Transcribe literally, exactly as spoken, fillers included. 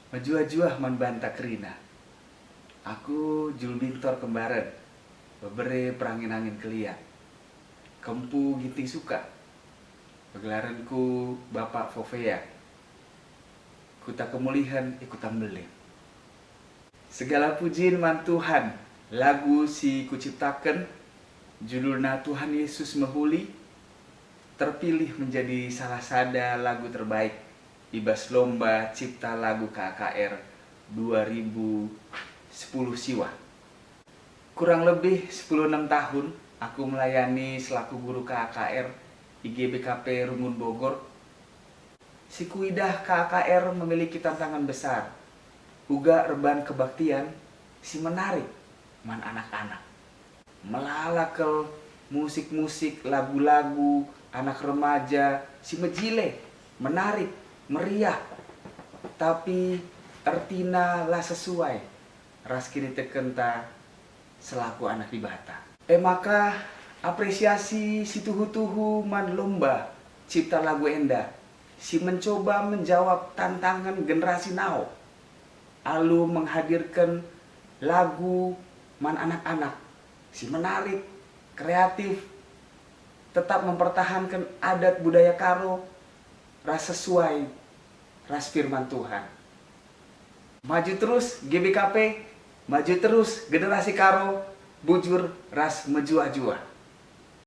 Mejuah-juah man banta kerina. Aku Julbintor Kembaren, bebere Perangin-angin Kelia. Kempu Ginting Suka. Pegelarenku Bapak Fovea. Kuta Kemulihen i Kuta Mbelin. Segala pujin man Tuhan, lagu si kuciptaken, judulna Tuhan Yesus Mehuli, terpilih menjadi salah sada lagu terbaik i bas lomba cipta lagu K A K R dua ribu sepuluh siwah. Kurang lebih sepuluh enem tahun aku melayani selaku guru K A K R i G B K P Rungun Bogor. Si kuidah K A K R memiliki tantangan besar, uga erban kebaktian si menarik man anak-anak. Melala kal musik-musik, lagu-lagu anak remaja si mejile, menarik, meriah, tapi ertina la sesuai ras kinitekenta selaku anak Dibata. E maka, apresiasi si tuhu-tuhu man lomba cipta lagu enda si mencoba menjawab tantangan generasi now alu menghadirken lagu man anak-anak si menarik, kreatif, tetap mempertahanken adat budaya Karo ras sesuai ras firman Tuhan. Maju terus G B K P, maju terus generasi Karo, bujur ras mejuah-juah.